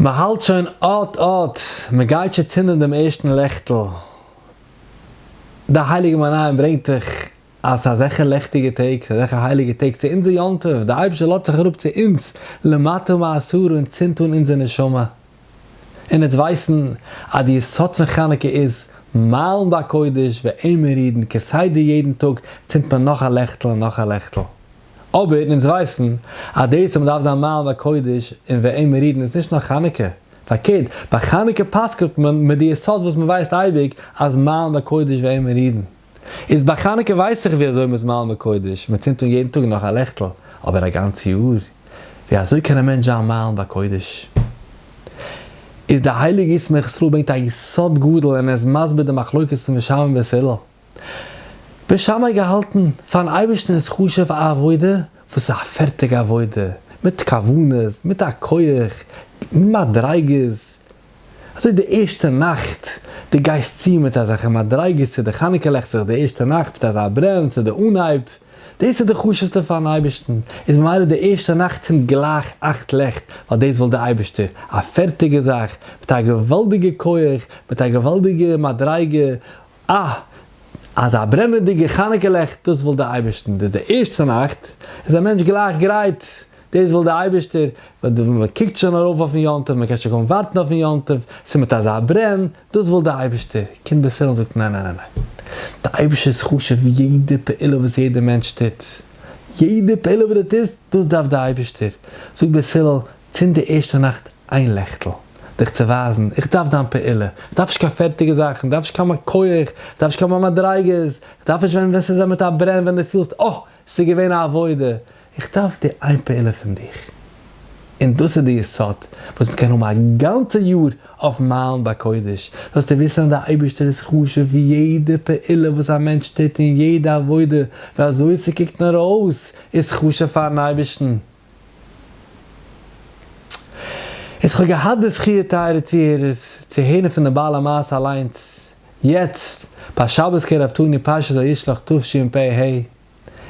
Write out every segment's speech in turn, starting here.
מען האלט שוין אט אט, מען גייט שוין צינדען דעם ערשטן לעכטל, די הייליגע מנין ברענגט דיך אז ס'איז אזעלכע לעכטיגע טעג, ס'איז אזעלכע הייליגע טעג צו אונזער יום טוב, די אייבערשטער לאזט זיך אראפ צו אונז למטה מעשרה און צינדט אן אונזער נשמה. און אונז ווייסן אז די יסוד פון חנוכה איז מעלין בקודש ואין מורידין, כסדר יעדן טאג צינדט מען נאך א לעכטל און נאך א לעכטל. אבער אונז ווייסן אז דאס אז מ'דארף זיין מעלין בקודש און ואין מורידין איז נישט נאר חנוכה, פארקערט, ביי חנוכה פסק'נט מען מיט די יסוד וואס מ'ווייסט אייביג אז מעלין בקודש ואין מורידין. איז ביי חנוכה ווייס איך ווי אזוי מ'איז מעלין בקודש, מ'צינדט אן יעדן טאג נאך א לעכטל, אבער א גאנץ יאר? ווי אזוי קען א מענטש זיין מעלין בקודש? איז די הייליגע ישמח ישראל ברענגט א יסוד גדול און ער איז מסביר די מחלוקת צווישן שמאי און בית הלל. בית שמאי געהאלטן, פארן אייבערשטן איז חשוב א עבודה וואס איז א פערטיגע עבודה, מיט כוונות, מיט א כח, מיט מדריגות, אזוי די ערשטע נאכט, דו גייסט צו מיט אזעלכע מדריגות צו די חנוכה לעכט זיך די ערשטע נאכט מיט אזא ברען צו די אנהייב, דאס איז די חשובסטע פארן אייבערשטן, איז ממילא די ערשטע נאכט צינד גלייך אכט לעכט, ווייל דאס וויל די אייבערשטער, א פערטיגע זאך, מיט א געוואלדיגע כח, מיט א געוואלדיגע מדריגה, אה! אזא ברענעדיגע חנוכה לעכט, דאס וויל די אייבערשטן, די די ערשטע נאכט איז א מענטש גלייך גרייט, דאס וויל די אייבערשטער, ווען מען קוקט שוין ארויף אויפן יום טוב, מען קען שוין קוים ווארטן אויפן יום טוב, ס'איז מיט אזא ברען, דאס וויל די אייבערשטער, קומט בית הלל און זאגט ניין ניין ניין ניין, די אייבערשטער איז חשוב יעדע פעולה וואס יעדע מענטש טוט, יעדע פעולה וואס דו טוסט, דאס דארף די אייבערשטער, זאגט בית הלל, צינד די ערשטע נאכט איין לעכטל, דיך צו ווייזן, איך דארף דיין פעולה, איך דארף נישט קיין פערטיגע זאכן, איך דארף נישט קיין כח, איך דארף נישט קיין מדריגות, איך דארף נישט ווען ס'איז מיט א ברען ווען דו פילסט אה! ס'איז געווען א עבודה, איך דארף די איין פעולה פון דיך. און דאס איז די יסוד וואס מ'קען האבן א גאנצע יאר אויף מעלין בקודש, זאלסטו וויסן אז די אייבערשטער איז חשוב ווי יעדע פעולה וואס א מענטש טוט און יעדע עבודה ווי אזוי ס'קוקט נאר אויס איז חשוב פארן אייבערשטן. איז כ'האב געהאט די זכי' טייערע צוהערערס צו הערן פון די בעל המעשה אליינס, יעצט ביי שבת קרבתנו פרשת וישלח תשפ ה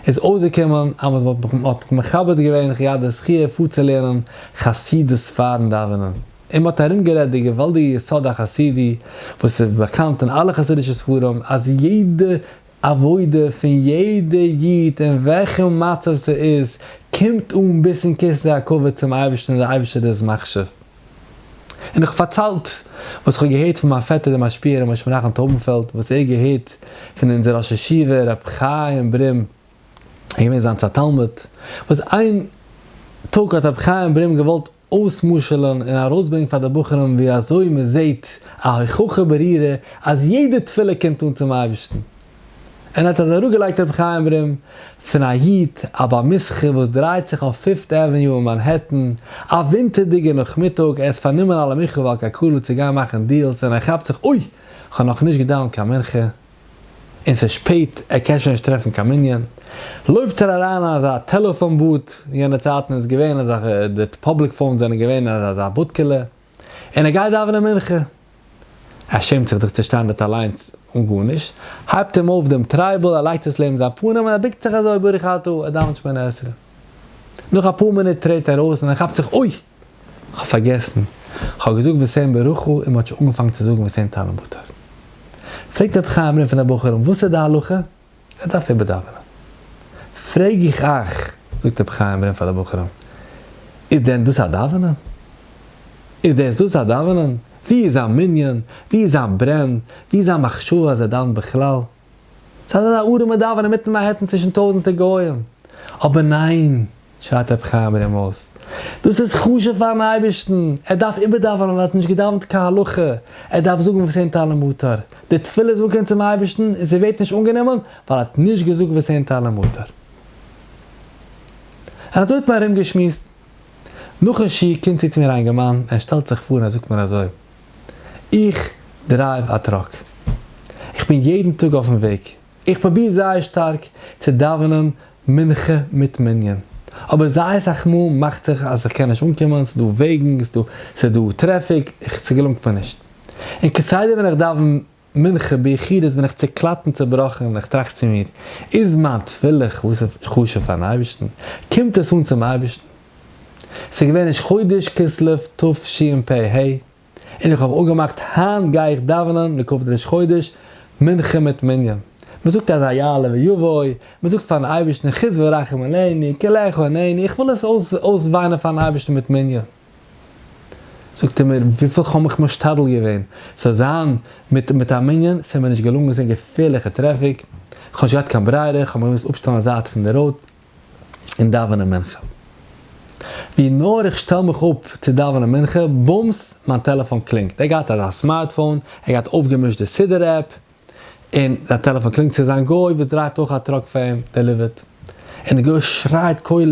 איז אויסגעקומען אז מען האט מיך מכבד געווען איך געהאט די זכי' פארצולערנען חסידות פארן דאווענען און מען האט ארומגערעדט די געוואלדיגע יסוד החסידי וואס איז באקאנט אין אלע חסידישע ספרים אז יעדע עבודה פון יעדע איד אין וועלכע מצב ס'איז, קומט אן ביזן כסא הכבוד צום אייבערשטן און דער אייבערשטער איז מחשיב. און איך האב פארציילט וואס איך האב געהערט פון מיין פעטער דער משפיע ר' משה מנחם טויבנפעלד וואס ער האט געהערט פון אונזער ראש ישיבה ר' חיים ברים, ער איז געווען זיינס א תלמיד, וואס איין טאג האט ר' חיים ברים געוואלט אויסמשל'ן און ארויסברענגן פאר די בחורים ווי אזוי מען זעט א הוכחה ברורה אז יעדע תפילה קומט אן צום אייבערשטן. און האט אזוי אראפגעלייגט רבי חיים ברים פון א איד א בר מסחר וואס דרייט זיך אויף פיפט עוועניו אין מאנהעטן א ווינטערדיגע נאכמיטאג, ער איז פארנומען על המחיה ועל כלכלה צו גיין מאכן deals און ער כאפט זיך אוי! כ'האב נאכנישט געדאווענט קיין מנחה. און ס'איז שפעט, ער קען שוין נישט טרעפן קיין מנין, לויפט ער אריין אין אזא טעלעפאן booth, אין יענע צייטן איז געווען אזעלכע, די public phones זענען געווען אין אזא בודקעלע, און ער גייט דאווענען מנחה. ער שעמט זיך דאך צו שטיין דארט אליינס אן גארנישט, הייבט אים אויף דעם טרייבל, ער לייגט עס לעבן זיין פנים און ער בוקט זיך אזוי ברוך אתה, ער דאווענט שמונה עשרה. נאך אפאר מינוט טרעט ער ארויס און ער כאפט זיך, אוי! כ'האב פארגעסן, כ'האב געזאגט ותן ברכה און מ'האט שוין אנגעפאנגען צו זאגן ותן טל ומטר. פרעגט רבי חיים ברים פון די בחורים וואס איז די הלכה? ער דארף איבערדאווענען. פרעג איך אייך, זאגט רבי חיים ברים פאר די בחורים, איז דען דאס א דאווענען? איז דעס דאס א דאווענען? ווי איז זיין מנין? ווי איז זיין ברען? ווי איז זיין מחשבה אז ער דאווענט בכלל? ס'איז אזא ארעמע דאווענען אינמיטן מאנהעטן צווישן טויזענטער גוים. אבער ניין! שרייט רבי חיים ברים אויס, דאס איז חשוב פארן אייבערשטן, ער דארף איבערדאווענען, ער האט נישט געדאווענט כהלכה, ער דארף זאגן ותן טל ומטר, די תפילה איז אנגעקומען צום אייבערשטן און ס'ווערט נישט אנגענומען ווייל ער האט נישט געזאגט ותן טל ומטר. און אזוי האט מען ארומגעשמועסט. נאכן שיעור קומט צו צו מיר א אינגערמאן, ער שטעלט זיך פאר און ער זאגט מיר אזוי, איך drive א truck, איך בין יעדן טאג אויפן וועג, איך פרוביר זייער שטארק צו דאווענען מנחה מיט מנין, אבער זייער סאך מאל מאכט זיך אז איך קען נישט אנקומען, ס'איז דא וועגן, ס'איז דא טרעפיק, ס'געלונגט מיר נישט. און כסדר ווען איך דאווען מנחה ביחידות בין איך צוקלאפט און צובראכן און איך טראכט צו מיר, איז מיין תפילה חשוב פארן אייבערשטן? קומט עס אן צום אייבערשטן? ס'איז געווען ראש חודש כסלו תשפ ה, און איך האב אפגעמאכט היינט גיי איך דאווענען לכבוד ראש חודש מנחה מיט מנין. מען זאגט אזא יעלה ויבוא, מען זאגט פארן אייבערשטן חוס ורחם עלינו, כלך עננו, איך וויל עס אויסוויינען פארן אייבערשטן מיט מנין. זאגט ער מיר וויפיל כ'האב מיך משתדל געווען ס'זאל זיין מיט מיט א מנין, ס'איז מיר נישט געלונגען, ס'איז געווען געפערליכע טרעפיק, כ'האב נישט געהאט קיין ברירה, כ'האב מיך געמוזט אפשטעלן א זייט פון די road און דאווענען מנחה. ווי נאר איך שטעל מיך אפ צו דאווענען מנחה, בומס, מיין טעלעפאן קלינגט, ער געהאט אזא smartphone, ער געהאט אויפגעמישט די סידור app, און זיין טעלעפאן קלינגט צו זיין גוי וואס דרייווט אויך א truck פאר אים, delivered, און די גוי שרייט קולות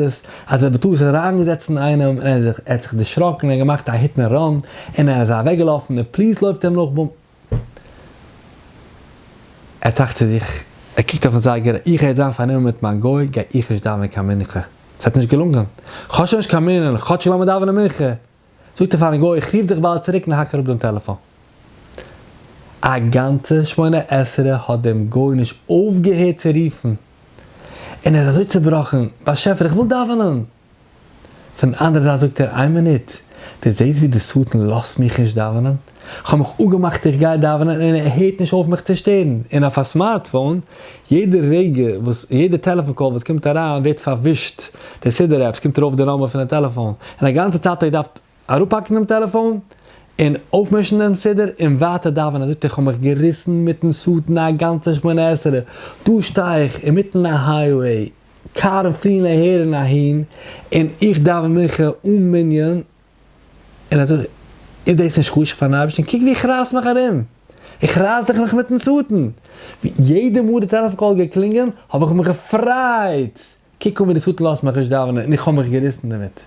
אז ער האט בטעות אריינגעזעצט אין איינעם און ער האט זיך דערשראקן און געמאכט א hit and run און ער איז אוועקגעלאפן און פאליס לויפט אים נאך בום. ער טראכט צו זיך, ער קוקט אויפן זייגער, איך גיי יעצט זיין פארנומען מיט מיין גוי גיי איך נישט דאווענען קיין מנחה, ס'האט נישט געלונגען, כ'האב שוין נישט קיין מנין, כאטשיג לאמיר דאווענען מנחה, זאגט ער פארן גוי איך רוף דיך באלד צוריק און האק אראפ דעם טעלעפאן. א גאנצע שמונה עשרה האט דעם גוי נישט אויפגעהערט צו רופן, און ער איז אזוי צובראכן, באשעפער איך וויל דאווענען! פון די אנדערע זייט זאגט ער, איין מינוט, דו זעסט ווי די שטן לאזט מיך נישט דאווענען? כ'האב מיך אפגעמאכט איך גיי דאווענען און ער הערט נישט אויף מיך צו שטערן, און אויף א smartphone, יעדע רגע וואס, יעדע טעלעפאן call וואס קומט אריין ווערט פארווישט די סידור app, ס'קומט ארויף די נומבער פון די טעלעפאן, און א גאנצע צייט האט ער געדארפט אראפהאקן דעם טעלעפאן און אויפמישן דעם סידור און ווייטער דאווענען, זאגט ער איך האב מיך געריסן מיטן שטן א גאנצע שמונה עשרה, דא שטיי איך אינמיטן א highway, קארן פליען אהער און אהין, און איך דאווען מנחה אן מנין, און ער זאגט, איז דאס נישט חשוב פארן אייבערשטן? קוק ווי איך רייס מיך ארום, איך רייס דאך מיך מיטן שטן, ווי יעדע מאל די טעלעפאן call האט געקלינגען האב איך מיך געפרייט, קוק אן ווי די שטן לאזט מיך נישט דאווענען, און איך האב מיך געריסן דערמיט.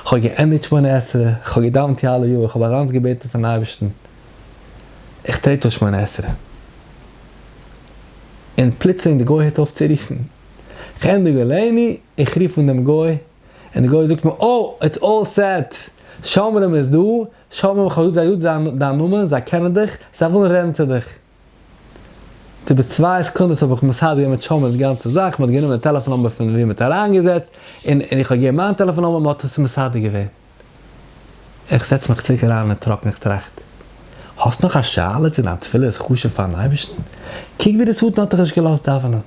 איך האב געענדיגט שמונה עשרה, איך האב געדאווענט יעלה יבוא, איך האב אזאנס געבעטן פון אייבערשטן, איך טרעט אויס שמונה עשרה, און פלוצלינג די גוי הערט אויף צו רופן, איך ענדיג עלינו, איך רוף אן דעם גוי, און די גוי זאגט מיר, oh, it's all set, שומרים איז דא, שומרים איך האב געזאגט זיי זאגט דיין נאמען, זיי קענען דיך, זיי ווילן רעדן צו דיך. איבער צוויי סעקונדעס האב איך מסדר געווען מיט שומרים די גאנצע זאך, מען האט גענומען די טעלעפאן נומבער פון ווי מען האט אריינגעזעצט, און איך האב געגעבן מיין טעלעפאן נומבער, מען האט עס מסדר געווען. איך זעץ מיך צוריק אריין אין truck און איך טראכט, האסט נאך א שאלה צו דיין תפילה איז חשוב פארן אייבערשטן? קוק ווי די שטן האט דיך נישט געלאזט דאווענען.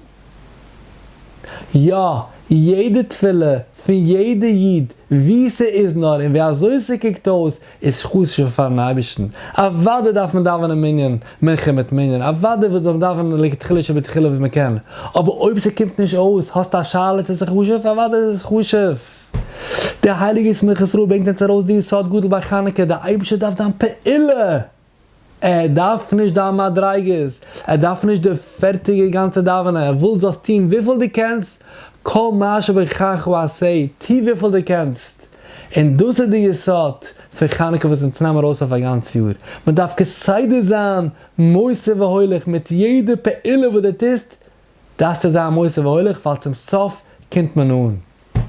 יא, יעדע תפילה פון יעדע איד, ווי ס'איז נאר און ווי אזוי ס'קוקט אויס, איז חשוב פארן אייבערשטן. אוודאי דארף מען דאווענען מנין, מנחה מיט מנין, אוודאי וואלט מען דאווענען לכתחילה שבתחילה ווי מ'קען, אבער אויב ס'קומט נישט אויס, האסטו א שאלה צו ס'איז חשוב? אוודאי איז עס חשוב. דער הייליגער שמחת ישראל ברענגט אונז ארויס די יסוד גדול ביי חנוכה, דער אייבערשטער דארף דיין פעולה! ער דארף נישט דיין מדריגות, ער דארף נישט די פערטיגע גאנצע דאווענען, ער וויל זאלסט טון וויפיל דו קענסט, כל מה שבכחך עשה, טו וויפיל דו קענסט, און דאס איז די יסוד פון חנוכה וואס אונז נעמען ארויס אויף א גאנץ יאר, מען דארף כסדר זיין מוסיף והולך מיט יעדע פעולה וואס דו טוסט, דארפסטו זיין מוסיף והולך ווייל צום סוף קומט מען אן.